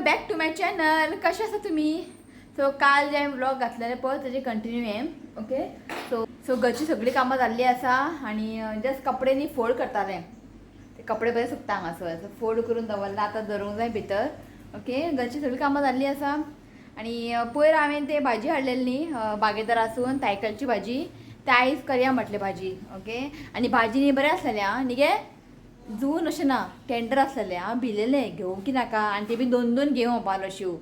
Back to my channel. कशें आसा तुमी? सो काल जे हांवें व्लॉग घातलेले पळय तेजे कंटिन्यू हें. ओके, सो सो घरची सगळीं कामां जाल्लीं आसा आनी जस्ट कपडे न्ही फोल्ड करतालें. ते कपडे बरे सुकता हांगासर, सो फोल्ड करून दवरला, आतां धरूंक जाय भितर. ओके, घरची सगळीं कामां जाल्लीं आसा आनी पयर हांवें ते भाजी हाडलेली न्ही बागेदारासून, तायकलची भाजी, ते आयज करया म्हटलें भाजी. ओके, आनी भाजी न्ही बरें आसलेलें आं, न्ही गे जून अशें ना, टेंडर आसलेलें. हांव भिलेलें घेवं की नाका, आनी ते बी दोन दोन घेवं म्हणपालो शिव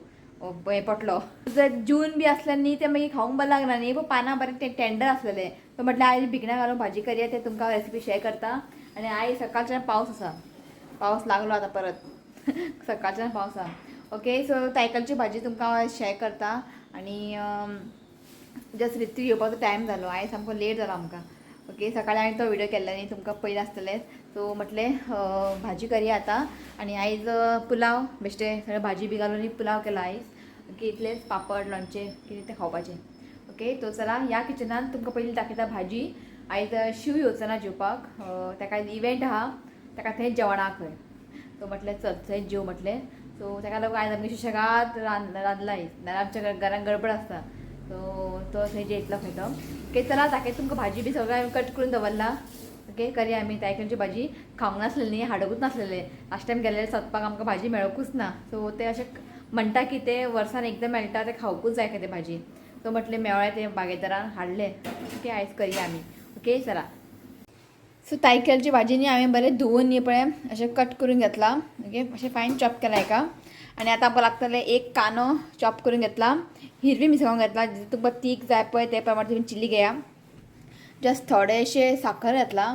हें पटलो. जर जून बी आसलें न्ही तें मागीर खावंक बरें लागना न्ही, पूण पानां बरें ते टेंडर आसलेलें. सो म्हटलें आयज भिकणां घालून भाजी करया, ते तुमकां रेसिपी शेअर करता. आनी आयज सकाळच्यान पावस आसा, पावस लागलो आतां परत सकाळच्यान पावस आसा. ओके, सो तायकलची भाजी तुमकां हांव शेअर करता. आनी जस्ट रिती येवपाचो टायम जालो, आयज सामको लेट जालो आमकां. ओके, सकाळी हांवें तो व्हिडिओ केल्लो न्ही, तुमकां पयलीं आसतलें. सो म्हटलें भाजी करया आतां. आनी आयज पुलाव बेश्टे सगळें भाजी बी घालून पुलाव केला आयज. ओके, इतलेंच, पापड लोणचें कितें तें खावपाचें. ओके, तो चला ह्या किचनान तुमकां पयलीं दाखयता भाजी. आयज शिव येवचो ना जेवपाक, ताका आयज इव्हेंट आहा, ताका थंय जेवणाक खंय. सो म्हटलें चल थंयच जेव म्हटलें. सो ताका लागून आयज आमगे सुशेगाद रांदला आयज, नाल्यार आमच्या घरान गडबड आसता. सो तो थंय जेयतलो खंय तो. ओके, चला दाखयता तुमकां भाजी बी सगळें हांवें कट करून दवरला. ओके, करया आमी तायकिळची भाजी. खावंक नासलेली न्ही, हाडूंकच नासलेलें. लास्ट टायम गेल्लें सोदपाक आमकां भाजी मेळोकूच ना. सो ते अशें म्हणटा की ते वर्सान एकदां मेळटा, ते खावकूच जाय खंय ते भाजी. सो म्हटलें मेळ्ळें तें बागेदारान हाडलें. ओके, आयज करया आमी. ओके, चला. सो तायकिळची भाजी न्ही हांवें बरें धुवून न्ही पळय अशें कट करून घेतला. ओके, अशें फायन चॉप केला हेका. आनी आतां आमकां लागतलें एक कांदो चॉप करून घेतला, हिरवी मिरसांग घेतला, तुमकां तीख जाय पळय ते प्रमाणे तुमी चिली घेया. जस्ट थोडेशें साखर घेतला,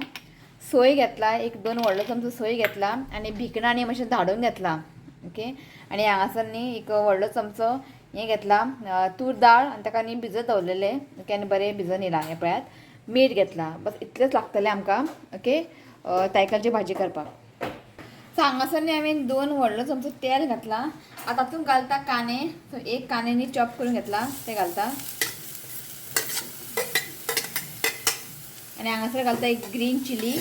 सोय घेतला, एक दोन व्हडलो चमचो सोय घेतला आनी भिकणां न्ही मातशें धाडून घेतला. ओके, आनी हांगासर न्ही एक व्हडलो चमचो हें घेतला तूर दाळ आनी ताका न्ही भिजत दवरलेलें. ओके, आनी बरें भिजून येयलां हें पळयात. मीठ घेतला, बस इतलेंच लागतलें आमकां. ओके, तायकिळची भाजी करपाक. सो हांगासर न्ही हांवें दोन व्हडलो चमचो तेल घातला. आतां तातूंत घालता कांदे. सो एक कांदे न्ही चॉप करून घेतला ते घालता. आनी हांगासर घालता एक ग्रीन चिली.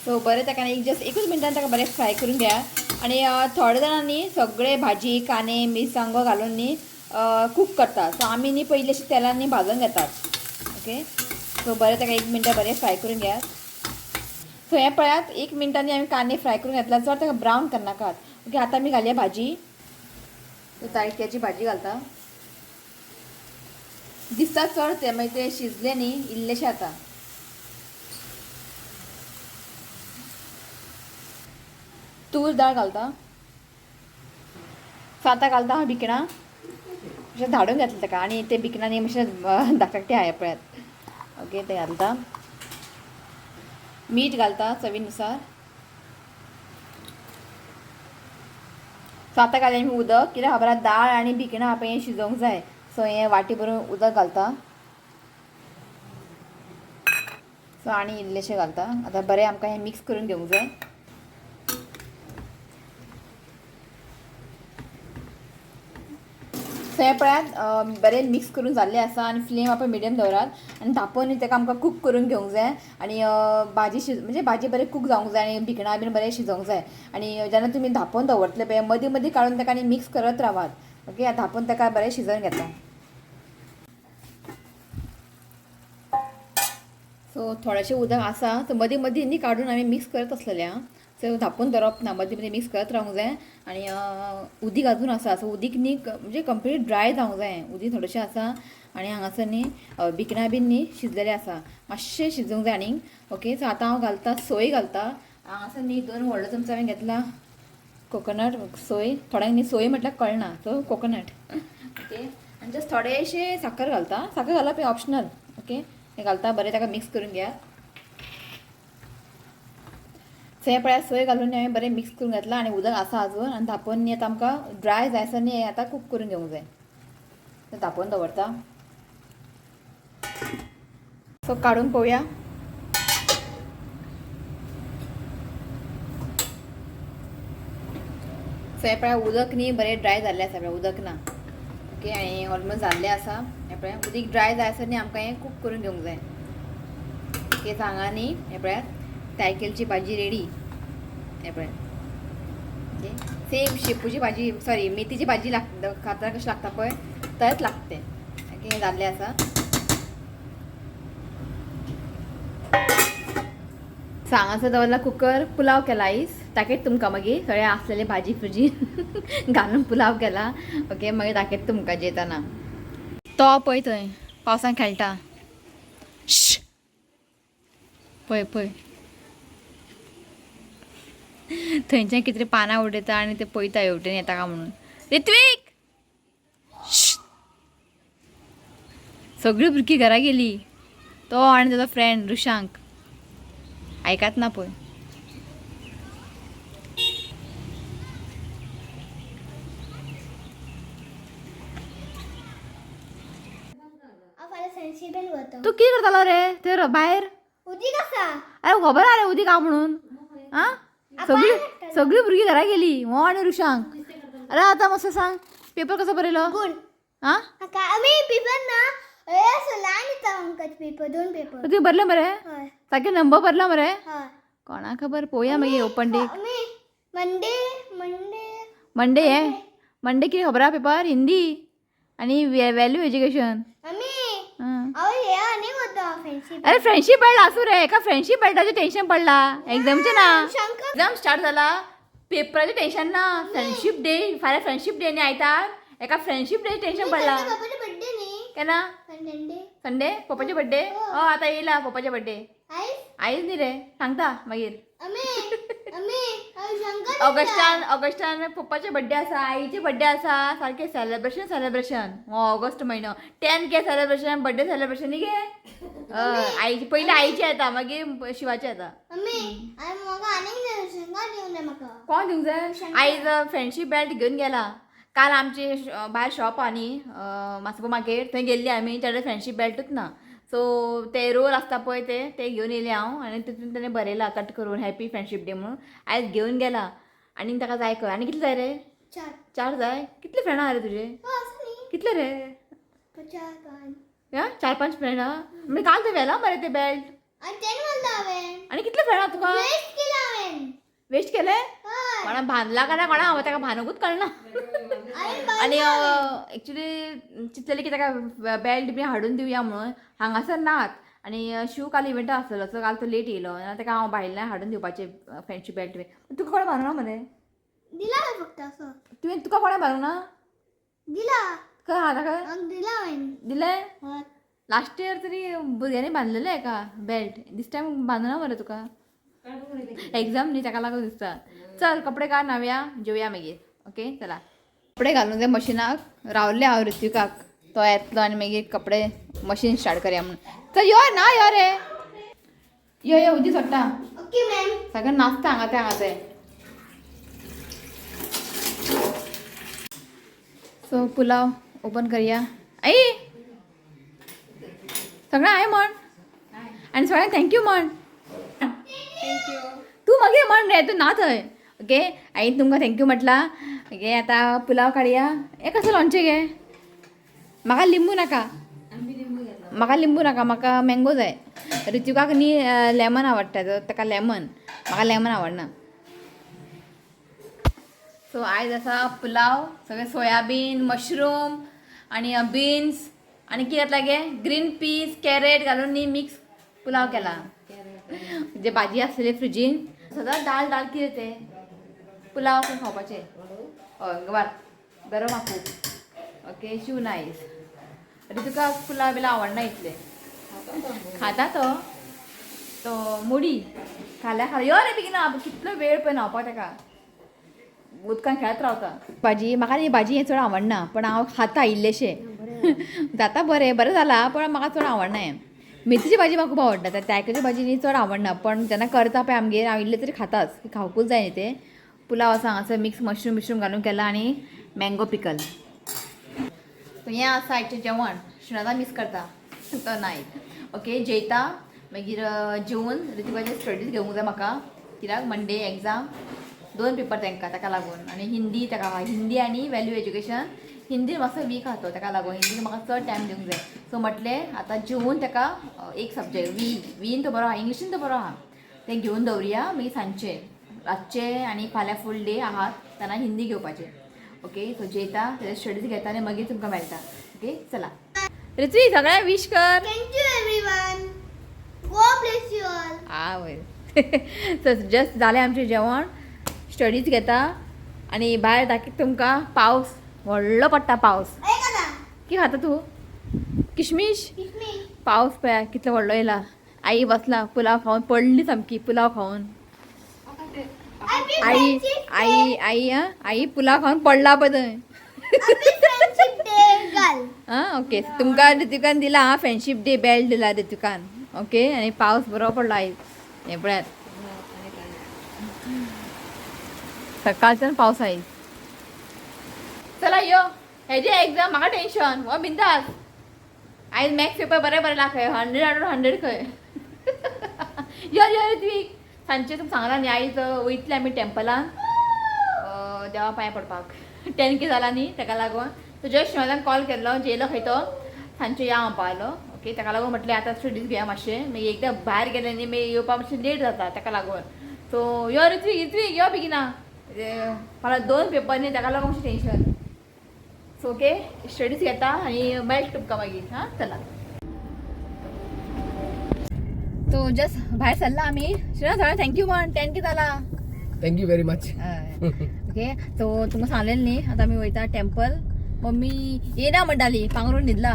सो बरें ताका एक जस्ट एकूच मिनटान ताका बरें फ्राय करून घेया. आनी थोडे जाणांनी सगळे भाजी कांदे मिरसांगो घालून न्ही कूक करता. सो आमी न्ही पयलीं अशें तेलान न्ही भाजून घेतात. ओके, सो बरें ताका एक मिनटां बरें फ्राय करून घेयात. सो हें पळयात, एक मिनटांनी आमी कांदे फ्राय करून घेतला, चड ताका ब्रावन करनाकात. ओके, आतां आमी घालया भाजी. सो तायकिळ्याची भाजी घालता. दिसता चड ते मागीर ते शिजले न्ही इल्लेशें आतां. तूर दाळ घालता. सो आतां घालता हांव भिकणां, अशें धाडून घेतलें ताका. आनी ते भिकणां न्ही मातशें धाकटे आहा पळयात. ओके, ते घालता. मीठ घालता चवीनुसार. सो आतां घालया आमी उदक, कित्याक खबर आहा दाळ आनी भिकणां पळय हें शिजोवंक जाय. सो हें वाटी भरून उदक घालता. सो आनी इल्लेशें घालता. आतां बरें आमकां हें मिक्स करून घेवंक जाय. सो हें पळयात बरें मिक्स करून जाल्लें आसा. आनी फ्लेम आपण मिडियम दवरात आनी धांपून न्ही ताका आमकां कूक करून घेवंक जाय. आनी भाजी म्हणजे भाजी बरें कूक जावंक जाय आनी भिकणां बीन बरें शिजोवंक जाय. आनी जेन्ना तुमी धांपून दवरतले पळय मदीं मदीं काडून ताका आनी मिक्स करत रावात. ओके, धांपून ताका बरें शिजोवन घेता. सो थोडेशें उदक आसा, सो मदीं मदीं न्ही काडून आमी मिक्स करत आसलेलें आं. सो धांपून दवरप ना, मदीं मदीं मिक्स करत रावंक जाय. आनी उदीक अजून आसा, सो उदीक न्ही म्हणजे कंप्लीट ड्राय जावंक जाय. उदीक थोडेशें आसा आनी हांगासर न्ही भिकणां बीन न्ही शिजलेलें आसा, मातशें शिजोवंक जाय आनीक. ओके, सो आतां हांव घालता सोय घालता. हांगासर न्ही दोन व्हडलो चमचो हांवें घेतला कोकोनट सोय. थोड्यांक न्ही सोय म्हटल्यार कळना, सो कोकोनट. ओके, आनी जस्ट थोडेशें साकर घालता. साकर घालप हें ऑप्शनल. ओके, हें घालता, बरें ताका मिक्स करून घेया. सो हें पळयात सोय घालून हांवें बरें मिक्स करून घेतलां. आनी उदक आसा अजून. आनी धांपून न्ही आतां आमकां ड्राय जायसर न्ही हें आतां कूक करून घेवंक जाय. धांपून दवरता. सो काडून पळोवया. सो हें पळयात उदक न्ही बरें ड्राय जाल्लें आसा, पळय उदक ना. ओके, आनी ऑलमोस्ट जाल्लें आसा. हें पळय उदीक ड्राय जायसर न्ही आमकां हें कूक करून घेवंक जाय. ओके, हांगा न्ही हें पळयात तायकिळची भाजी रेडी. हें पळय ओके, सेम शेपूची भाजी, सॉरी मेथीची भाजी लाग खाता कशी लागता पळय तशेंच लागते. ओके, हें जाल्लें आसा. हांगासर दवरला कुकर. पुलाव केला आयज, दाखयत तुमकां मागीर. सगळें आसलेले भाजी फुजी घालून पुलाव केला. ओके, मागीर दाखयत तुमकां जेतना. तो पळय थंय पावसान खेळटा. श्श, पळय पळय थंयच्यान कितें तरी पानां उडयता आनी ते पळयता हेवटेन येता काय म्हणून. ऋत्वीक, श्श. सगळीं भुरगीं घरा गेली, तो आनी ताजो फ्रेंड ऋषांक आयकात ना पळय. हांव फाल्यां फ्रेंडशिपेन वता. तूं कितें करतालो रे थंय भायर? उदीक आसा. अरे खबर आहा रे उदीक आहा म्हणून. आं, सगळी सगळी भुरगीं घरा गेली, हो आनी ऋषांक. अरे आतां मातसो सांग, पेपर कसो बरयलो? गुड. आं, आमी पेपर ना, हे असो ल्हान दिता आमकां पेपर, दोन पेपर. तुवें बरले मरे? हय. सारके नंबर बरला मरे? हय. कोणाक खबर, पळोवया मागीर ओपन डे. आमी मंडे मंडे. मंडे हे मंडे कितें खबर आहा पेपर? हिंदी आनी वॅल्यू एज्युकेशन. आमी हांव हे आनी वता फ्रेंडशीप. अरे फ्रेंडशीप बेल्ट आसूं रे, एका फ्रेंडशीप बेल्टाचें टेन्शन पडला, एग्जामचें ना. शंकर. एग्जाम स्टार्ट जाला, पेपराचें टेन्शन ना. फ्रेंडशीप डे फाल्यां, फ्रेंडशीप डे न्ही आयतार, एका फ्रेंडशीप डे टेन्शन पडला. बाबाचो बड्डे न्ही? केन्ना? संडे. संडे पप्पाचे बड्डे? हय, आतां येयला पप्पाचे बड्डे. आयज. आयज न्ही रे, सांगता मागीर. आमी आमी हांव शंकर. ऑगस्टान, ऑगस्टान पप्पाचे बड्डे आसा, आईचे बड्डे आसा. सारकें सेलेब्रेशन सेलेब्रेशन हो ऑगस्ट म्हयनो. 10K celebration, birthday celebration न्ही गे. हय, आईची पयलीं आईचे येता, मागीर शिवाचे येता. आमी हांवें म्हाका आनीक शंकर दिवंक जाय म्हाका. कोण दिवंक जाय? आयज फ्रेंडशीप बेल्ट घेवन गेला. काल आमचे भायर शॉप आहा न्ही मासपो मार्केट, थंय गेल्ली आमी, तेणे फ्रेंडशीप बेल्टूच ना. सो ते रोल आसता पळय ते ते घेवन येयले हांव आनी तितून तेणें बरयला कट करून हॅपी फ्रेंडशीप डे म्हणून. आयज घेवन गेला आनी ताका जाय खंय. आनी कितले जाय रे? चार. चार जाय? कितले फ्रेंडां आहा रे तुजे? हो आसा न्ही. कितले रे? चार पांच. हा, चार पांच फ्रेंडां म्हणजे काल ते व्हेला मरे ते बेल्ट. आनी तेणें म्हणला हांवें. आनी कितले फ्रेंडां तुका? वेस्ट केला हांवें. वेस्ट केले? हय. कोणा बांदला काय ना कोणा, हांव ताका भानकूच कळना. हांवें आनी एक्चुली चिंतलेलें की ताका बेल्ट बी हाडून दिवया म्हणून, हांगासर नात. आनी शिव काल इव्हेंटा आसलेलो, सो काल तो लेट येयलो, आनी ताका हांव भायल्यान हाडून दिवपाचें फ्रेंडशीप बेल्ट बी. तुका कोणें बांदूंक ना मरे? दिला हांवें फक्त असो. तुवें तुका कोणें बांदूंक ना? दिला. खंय आहा ताका? हांव दिला हांवें. दिलें? हय. लास्ट इयर तरी भुरग्यांनी बांदलेलें एका बेल्ट, दीस टायम बांदूना मरे तुका? एग्जाम न्ही, ताका लागून दिसता. चल कपडे काड, न्हावया, जेवया मागीर. ओके, चला कपडे घालून जाय मशिनाक. रावले हांव ऋत्विकाक, तो येतलो आनी मागीर कपडे मशीन स्टार्ट करया म्हणून. चल यो ना, यो रे, यो यो, उदी सोडटा. Okay ma'am. सगळें नाचता हांगा ते हांगा ते. सो पुलाव ओपन करया. आई सगळें हाय म्हण आनी सगळ्यांक thank you म्हण. तूं मागीर म्हण रे, तूं ना थंय. ओके, आईन तुमकां thank you म्हटलां. ओके, आतां पुलाव काडया. हें कसलें लोणचें गे? म्हाका लिंबू नाका, म्हाका लिंबू नाका, म्हाका मँगो जाय. ऋत्विकाक न्ही लेमन आवडटा, तर ताका लेमन, म्हाका लेमन आवडना. सो आयज आसा पुलाव, सगळें सोयाबीन, मशरूम आनी बिन्स आनी कितें घातला गे, ग्रीन पीस, कॅरेट घालून न्ही मिक्स पुलाव केला. जे भाजी आसलेली फ्रिजीन सदांच दाल दाल कितें तें पुलाव करून खावपाचें. हय, गवार गरम आहा खूब. Okay, Shiv nice. तुका पुलाव बिलाव आवडना इतलें? खाता तो, तो मुडी खाल्या खाल्या. यो रे बेगीन, कितलो वेळ पळय न्हांवपाक ताका, उदकान खेळत रावता. भाजी म्हाका न्ही भाजी हें चड आवडना, पण हांव खाता इल्लेशें जाता बरें बरें जाला, पण म्हाका चड आवडना हें. मेथीची भाजी म्हाका खूब आवडटा, तायकिळ्याची भाजी न्ही चड आवडना, पण जेन्ना करता पळय आमगेर हांव इल्लें तरी खाताच, खावकूच जाय न्ही तें. पुलाव आसा हांगासर मिक्स मशरूम बिशरूम घालून केला आनी मँगो पिकल. हें आसा आयचें जेवण. शिणादा मीस करता तो नायक. ओके, जेयता मागीर जेवन ऋतिकाचे स्टडीज घेवंक जाय म्हाका, कित्याक मंडे एग्जाम, दोन पेपर तांकां, ताका लागून. आनी हिंदी ताका आहा, हिंदी आनी वॅल्यू एज्युकेशन. हिंदी मातसो वीक आहा तो, ताका लागून हिंदीन म्हाका चड टायम दिवंक जाय. सो म्हटलें आतां जेवन ताका एक सब्जेक्ट वी वीन तो बरो आहा, इंग्लिशीन तो बरो आहा, तें घेवन दवरुया, मागीर सांजचें रातचे आनी फाल्यां फूल डे आहात तेन्ना हिंदी घेवपाचें. ओके, सो जेयता, तेजे स्टडीज घेता आनी मागीर तुमकां मेळटा. ओके, चला ऋत्विक, सगळ्यांक विश कर. Thank you everyone, God bless you all. आवय. सो जस्ट जालें आमचें जेवण, स्टडीज घेता आनी भायर दाखयता तुमकां. पावस व्हडलो पडटा पावस. की खाता तूं किशमीश? किशमिश. पावस पळया कितलो व्हडलो येयला. आई बसला पुलाव खावन, पडली सामकी पुलाव खावन. आई आई आई, आं, आई पुलाव खावन पडला पळय थंय. फ्रेंडशिप डे घाल. आं, ओके, तुमकां ऋतिकान दिला आं, फ्रेंडशीप डे बेल्ट दिला ऋतिकान. ओके, आनी पावस बरो पडला आयज, हें पळयात, सकाळच्यान पावस आयज. चला यो, हेजे एग्जाम म्हाका टेन्शन हो बिंदास. आयज मॅथ्स पेपर बरें बरें ला खंय, 100 आउट ऑफ 100 खंय. यो यो ऋत्वीक, सांजचें तुमकां सांगलां न्ही, आयज वयतले आमी टेम्पलान देवा पांय पडपाक. 10K जाला न्ही, ताका लागून. सो जस्ट शिवाजान कॉल केल्लो, जेयलो खंय तो, सांजचें या म्हणपा आलो. ओके, ताका लागून म्हटलें आतां स्टडीज घेया मातशें, मागीर एकदां भायर गेलें न्ही मागीर येवपाक मातशें लेट जाता, ताका लागून. सो यो ऋत्वीक, ऋत्वीक यो बेगिना. फाल्यां 2 पेपर न्ही, ताका लागून मातशें टेन्शन. सो ओके, स्टडीज घेता आनी मेळटा तुमकां मागीर. हां, चला. सो जस्ट भायर सरला आमी. श्रीनाथ, सगळ्यांक thank you म्हण, 10K जाला. Thank you very much. Okay, so तुमकां सांगलेलें न्ही, आतां आमी वयता टेम्पल. मम्मी येना म्हणटाली, पांगरून न्हिदला,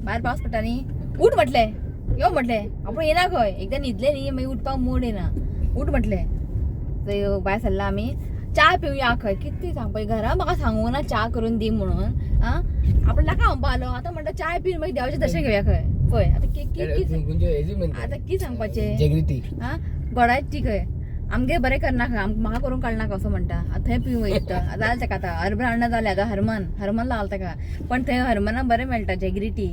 भायर पावस पडटा न्ही. उठ म्हटलें, यो म्हटलें, आपूण येना खंय, एकदां न्हिदलें न्ही मागीर उठपाक मूड येना. उठ म्हटलें. सो भायर सरला आमी, च्या पिवया खंय. कितें सांगपा, घरा म्हाका सांगूंक ना च्या करून दी म्हणून. आं, आपूण नाका म्हणपा आलो, आतां म्हणटा च्या पिवन मागीर देवाचें दर्शन घेवया खंय. पळय आतां आतां कितें सांगपाचें? जॅग्रिटी. आं, गोडाची ती खंय, आमगे बरें करनाका, म्हाका करूंक काडनाका असो म्हणटा. आतां थंय पिवूंक वयता. आतां जालें ताका, आतां हरमन हाडना जालें, आतां हरमन हरमन लागला ताका. पण थंय हरमना बरें मेळटा, जॅग्रिटी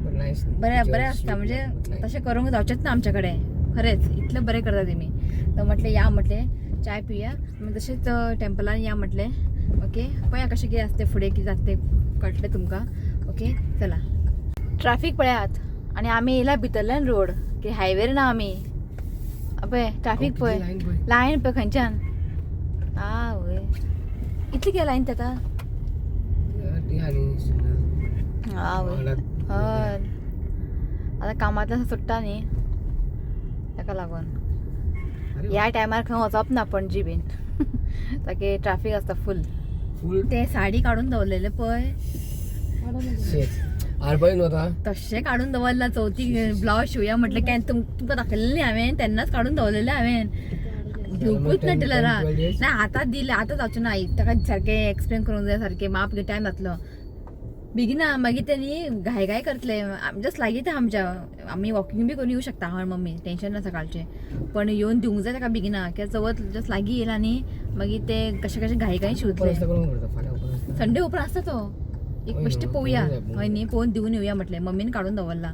बरें बरें आसता. म्हणजे तशें करूंक जावचेंच ना आमच्या कडेन, खरेंच इतलें बरें करता तेमी. तर म्हटलें या म्हटलें चाय पिवया, मागीर तशेंच टेम्पलान या म्हटलें. ओके, पळया कशें कितें आसता तें, फुडें कितें जाता तें कळटलें तुमकां. ओके, चला. ट्राफीक पळयात आनी आमी येयला भितरल्यान रोड की हायवेर ना आमी. पळय ट्राफीक पळय, लायन पळय खंयच्यान. आवय, इतली कितें लायन जाता. आवय, हय, आतां कामांतल्यान सुट्टा न्ही, ताका लागून ह्या टायमार खंय वचप ना पणजी बीन, ताके ट्राफीक आसता फूल. फूल. ते साडी काडून दवरलेले पळय, तशें काडून दवरला. चवथीक ब्लावज शिवया म्हटलें, केन्ना तुमकां दाखयलें न्ही हांवें, तेन्नाच काडून दवरलेलें हांवें, दिवकूच ना टेलरा. ना, आतां दिलें, आतां जावचें ना. ताका सारकें एक्सप्लेन करूंक जाय, सारकें माप टायम जातलो बेगिना. मागीर ते न्ही घाय घाय करतले. जस्ट लागींच आहा आमच्या, आमी वॉकिंग बी करून येवं शकता. हांव मम्मी टेंशन ना सकाळचें, पण येवन दिवंक जाय ताका बेगिना, कित्याक चवथ जस्ट लागीं येयला न्ही, मागीर ते कशें कशें घाई घाई शिंवतले. संडे उपरांत आसता तो, एक बेश्टें पळोवया. हय न्ही, पळोवन दिवन येवया म्हटलें. मम्मीन काडून दवरला,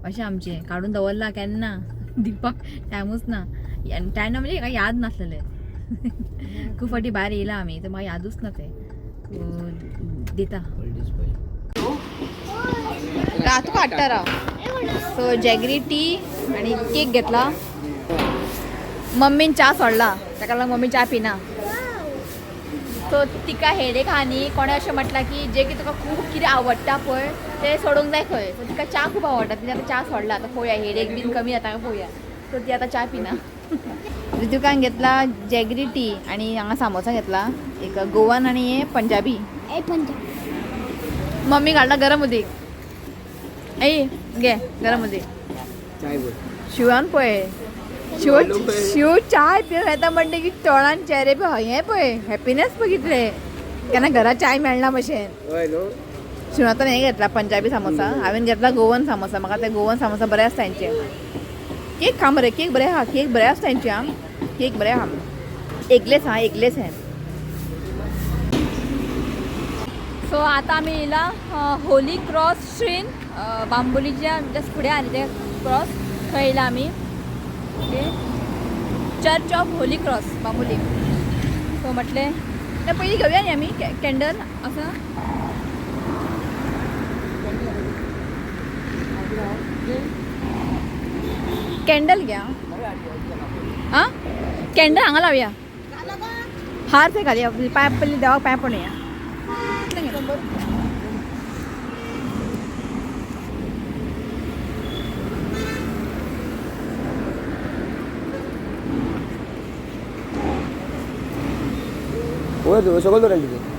अशें आमचें काडून दवरला, केन्ना दिवपाक टायमूच ना. आनी टायम ना म्हणजे म्हाका याद नासलेलें. खूब फावटी भायर येयला आमी, तर म्हाका यादूच ना तें. दिता रातू काडटा राव. सो जॅगरी टी आनी केक घेतला. मम्मीन च्या सोडला, ताका लागून मम्मी च्या पिना. सो तिका हेडेक आहा न्ही, कोणें अशें म्हटलां की जें की तुका खूब कितें आवडटा पळय तें सोडूंक जाय खंय. सो तिका च्या खूब आवडटा, तिणें आतां च्या सोडला. आतां पळोवया हेडेक बीन कमी जाता काय पळोवया. सो ती आतां च्या पिना. ऋतुकान घेतला जॅगरी टी आनी हांगा सामोसा घेतला, एक गोवन आनी पंजाबी. ए पंजाब. मम्मी घालता गरम उदीक. ए घे गरम उदीक. शिवान पळय, शिव शिव चाय पिवन येता म्हणटकीर तोंडान चेहरे पळय, हें पळय हॅपिनेस बघितले. केन्ना घरा चाय मेळना भशेन. शिवनाथान हें घेतला पंजाबी सामोसा, हांवें घेतला गोवन सामोसा. म्हाका ते गोवन सामोसा बरे आसता हेंचे. केक खा मरे, केक बरे आहा, केक बरे आसता हेंचे. आं, केक बरे आहा, एगलेस आहा, एगलेस हें. सो आतां आमी येयला होली क्रॉस श्रीन, बांबोलीच्या जस्ट फुडें आहा ते क्रॉस, थंय येयला आमी. Okay, church of Holy Cross Bambolim. So म्हटलें ना पयलीं घेवया न्ही आमी कॅन्डल आसा. कॅन्डल घ्या. आं, कॅन्डल हांगा लावया. हार थंय घालया, पांय पयलीं देवाक पांय पडुया. वयर सगळं दवरलें तिथे.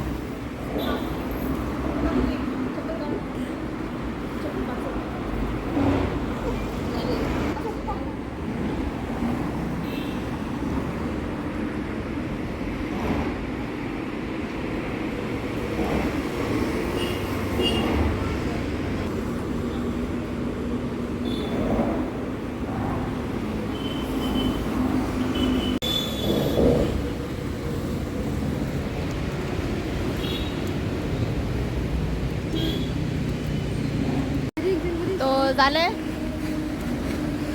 तो जालें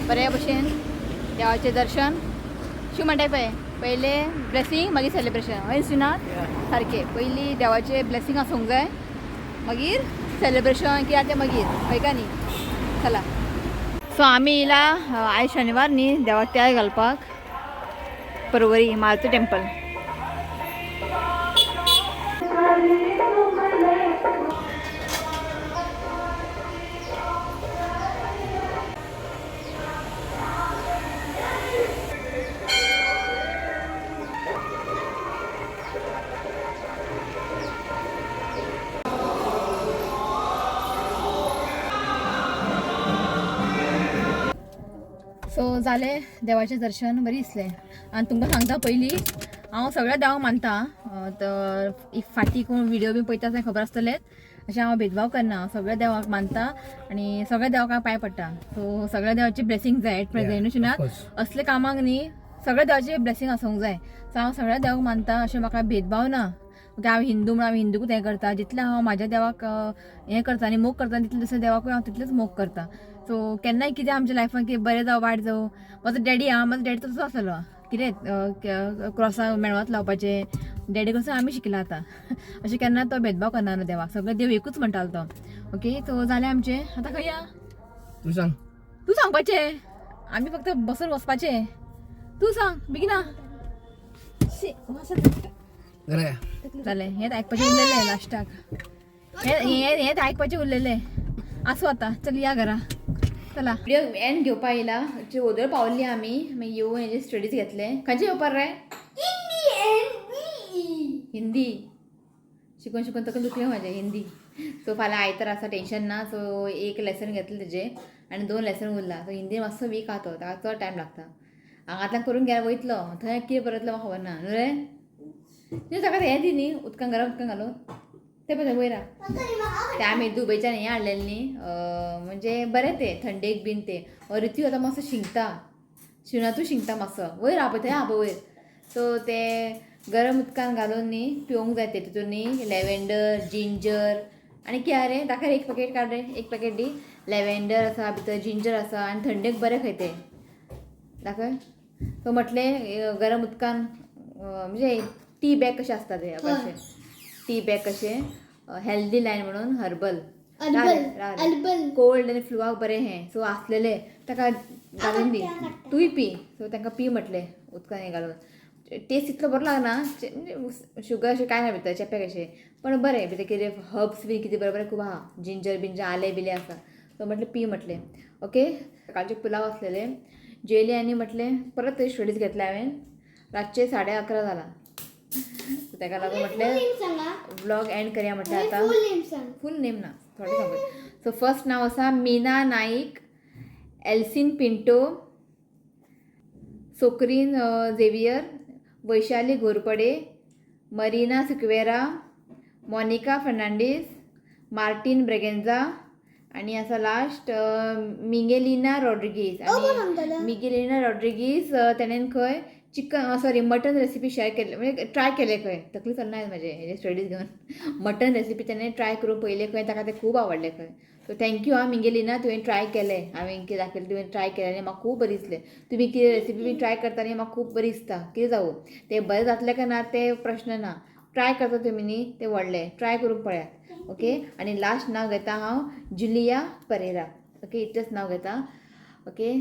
बरे भशेन देवाचें दर्शन. शिव म्हणटाय पळय, पयलें ब्लेसींग मागीर सेलिब्रेशन. हय श्रीनाथ? सारकें, पयलीं देवाचें ब्लेसींग आसूंक जाय, मागीर सेलिब्रेशन कितें तें मागीर. हय का न्ही? चला, सो आमी येयला आयज शनिवार न्ही, देवाक तेल घालपाक परवरी मारुती टेम्पल. सो जालें देवाचें दर्शन, बरें दिसलें. आनी तुमकां सांगता पयलीं, हांव सगळ्या देवाक मानता. तर if फाटीं कोण व्हिडियो बी पळयता जाल्यार खबर आसतलेंच, अशें हांव भेदभाव करना, हांव सगळ्या देवाक मानता आनी सगळ्या देवाक हांव पांय पडटा. सो सगळ्या देवाची ब्लेसींग जाय एट प्रेजेंट, न्हू शिनात? असले कामाक न्ही सगळ्या देवाचे ब्लेसींग आसूंक जाय. सो हांव सगळ्या देवाक मानता, अशें म्हाका भेदभाव ना. ओके, हांव हिंदू म्हणून हांव हिंदूकूच हें करता. जितलें हांव म्हाज्या देवाक हें करता आनी मोग करता, तितलें दुसऱ्या देवाकूय हांव तितलेंच मोग करता. सो केन्नाय कितें आमच्या लायफान कितें बरें जावं वायट जावं, म्हजो डॅडी आहा, म्हजो डॅडी तसो आसलो, कितें क्रॉसाक मेणवात लावपाचें डॅडी कसो आमी शिकला आतां. अशें केन्ना तो भेदभाव करना न्हू देवाक, सगळे देव एकूच म्हणटालो तो. ओके, सो जालें आमचें. आतां खंय या? तूं सांग. तूं सांगपाचें, आमी फक्त बसून वचपाचें. तूं सांग बेगिना. घरा या. जालें, हेंच आयकपाचें उरलेलें लास्टाक, हें हें हेंच आयकपाचें उरलेलें. आसूं आतां, चल या घरा. चला, व्हिडिओ एंड घेवपा येयला. वोदोळ पावल्ली आमी, मागीर येवन हेजे स्टडीज घेतले. खंयचे येवपार रे? हिंदी शिकून शिकून तकली दुखलें म्हाजें हिंदी. सो फाल्यां आयतार आसा, टेंशन ना. सो एक लेसन घेतलें तेजें आनी 2 लेसन उरला. सो हिंदी मातसो वीक आहा तो, ताका चड टायम लागता. हांगांतल्यान करून गेल्यार वयतलो, थंय कितें बरयतलो म्हाका खबर ना. न्हू रे, न्हू ताका हें दी न्ही उदकान, गरम उदकान घालून तें पळय वयर. ते आमी दुबयच्यान हें हाडलेलें न्ही, म्हणजे बरें तें थंडेक बीन तें. ऋतू आतां मातसो शिंकता, शिणातूय शिंकता मातसो, वयर आहा पळय, थंय आहा पळय वयर. सो तें गरम उदकान घालून न्ही पिवंक जाय तें. तितून न्ही लॅव्हेंडर, जिंजर आनी कितें रे, दाखय एक पॅकेट काड रे, एक पॅकेट दी. लॅव्हेंडर आसा भितर, जिंजर आसा आनी थंडेक बरें खंय तें, दाखय. सो म्हटलें गरम उदकान, म्हणजे टी बॅग कशें आसता तें, अशें टी बॅग कशें, हेल्दी लायन म्हणून हर्बल कोल्ड आनी फ्लुआक बरें हें. सो आसलेलें ताका घालून दी, तूंय पी. सो तांकां पी म्हटलें उदकान हें घालून, टेस्ट इतलो बरो लागना, शुगर अशें कांय ना भितर, चेपे कशें, पण बरें भितर कितें हर्ब्स बी कितें बरें बरें खूब आहा, जिंजर बिंजर आलें बिलें आसा. सो म्हटलें पी म्हटलें. ओके, सकाळचे पुलाव आसलेले, जेयलें आनी म्हटलें परत थंय स्टडीज घेतले हांवें. रातचे 11:30 जाला. ताका लागून म्हटलें व्लॉग एंड करया म्हटलें आतां. फूल नेम ना, थोडें सांगू. सो फर्स्ट नांव आसा मीना नाईक, एल्सीन पिंटो, सोक्रीन झेवियर, वैशाली घोरपडे, मरीना सिक्वेरा, मोनिका फर्नांडीस, मार्टीन ब्रेगेन्जा आनी आसा लास्ट मिगेलिना रॉड्रिगीज. आनी मिगेलिना रॉड्रिगीज तेणेन खंय chicken sorry mutton recipe share केल्ले, म्हणजे ट्राय केले खंय, तकली चलना म्हाजें हेजे स्टडीज घेवन. मटन रेसिपी तेणें ट्राय करून पळयले खंय, ताका तें खूब आवडलें खंय. सो thank you आं मिगेलिना, तुवें ट्राय केलें, हांवें कितें दाखयलें तुवें ट्राय केलें आनी म्हाका खूब बरें दिसलें. तुमी कितें रेसिपी बी ट्राय करता न्ही, म्हाका खूब बरी दिसता. कितें जावं तें बरें जातलें काय ना तें प्रश्न ना, ट्राय करता तुमी न्ही तें व्हडलें ट्राय करून पळयात. ओके, आनी लास्ट नांव घेता हांव जुलिया परेरा. ओके, इतलेंच नांव घेता. ओके,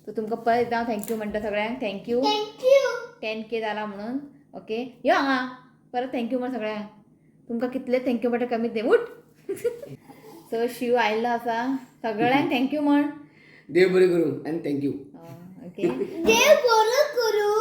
सो तुमकां परत एकदां thank you म्हणटा सगळ्यांक. Thank you, 10K जाला म्हणून. ओके यो हांगा परत thank you म्हण सगळ्यांक. तुमकां कितले thank you म्हणटा कमीच न्ही. उठ. सो शिव आयिल्लो आसा, सगळ्यांक thank you म्हण. देव बरें करूं आनी thank you. Okay. देव बरो करू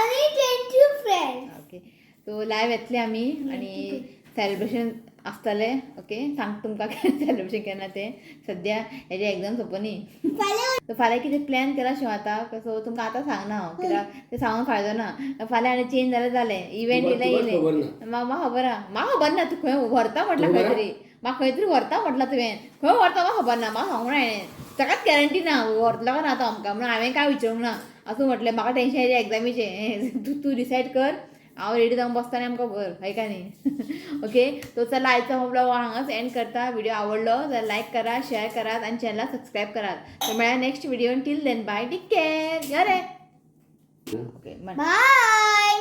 आणि thank you friend. Okay, so live येतले आमी आनी सेलिब्रेशन आसतलें. ओके, सांग तुमकां सेलिब्रेशन केन्ना तें. सद्या हेजे एग्जाम सोंपनी. फाल्यां. सो फाल्यां कितें प्लॅन केला शिव आतां, सो तुमकां आतां सांगना हांव, कित्याक तें सांगून फायदो ना. फाल्यां आनी चेंज जाल्यार जालें, इव्हेंट येयलें. तुका खबर येयलें ना. म्हाका खबर आहा, म्हाका खबर ना. तूं खंय व्हरता म्हटलां, खबर खंय आहा? तरी म्हाका खंय तरी व्हरता म्हटलां तुवें. खंय व्हरता म्हाका खबर ना. म्हाका सांगूंक ना हाणें, ताकाच गॅरंटी ना व्हरतलो काय ना तो आमकां, म्हणून हांवें काय विचारूंक ना. आसूं म्हटलें, म्हाका टेंशन येयलें एग्जामीचें. तूं तूं डिसायड कर, हांव रेडी जावन बसता आनी आमकां व्हर, हय काय न्ही? ओके, सो चला, आयचो हो ब्लॉग हांगाच एंड करता. व्हिडिओ आवडलो जाल्यार लायक करा, शेअर करात आनी चॅनलाक सबस्क्रायब करात. तर मेळ्या next video. Till then bye, take care. यो रे. ओके म्हण. Bye.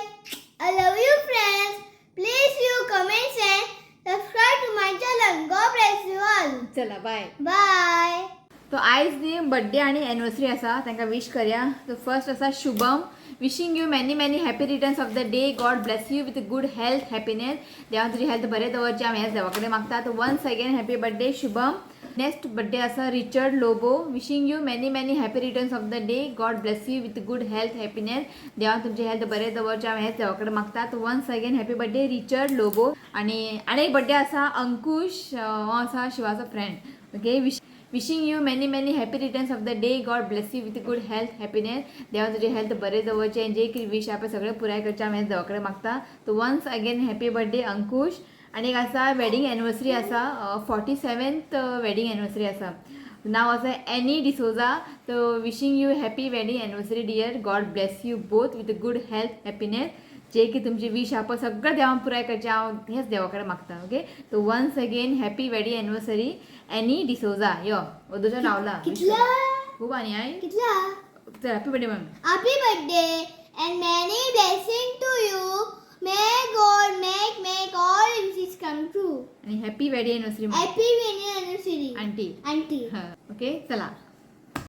I love you friends. Please you comment and subscribe to my channel. God bless you all. चला बाय. बाय. तो आयज न्ही बड्डे आनी एनिवर्सरी आसा, तांकां विश करया. सो फर्स्ट आसा Shubham, wishing you many many happy returns of the day. God bless you with good health, happiness. देवान तुजी हेल्थ बरें दवरचें हांव ह्याच देवा कडेन मागतात. Once again happy birthday Shubham. Next birthday आसा Richard Lobo, wishing you many many happy returns of the day. God bless you with good health, happiness. देवान तुमची हेल्थ बरें दवरचें हांव ह्याच देवा कडेन मागतात. Once again happy birthday Richard Lobo. आनी आनी एक बड्डे आसा अंकुश, हो आसा शिवाचो friend. Okay, wishing you many many happy returns of the day. God bless you with good health, happiness. देवा तुजी हेल्थ बरें दवरचें, जे कितें विश आहा पळय सगळें पुराय करचें हांव हें देवा कडेन मागता. So once again happy birthday Ankush. आनी एक आसा वेडींग एनिवर्सरी आसा, 47th wedding anniversary आसा. नांव आसा Annie D'Souza. So wishing you happy wedding anniversary dear. God bless you both with good health, happiness. जे की तुमची विश आहा पळय सगळें देवान पुराय करचें हांव हेंच देवा कडेन मागता. Okay, so once again happy wedding anniversary Annie D'Souza. यो ओदोच्या नावला कितला? खूब आनी I. कितला? चल, happy birthday ma'am. Happy birthday and many blessing to you. May God make all wishes come true. आणि happy wedding anniversary Happy wedding anniversary. Aunty. Auntie. Okay, चला.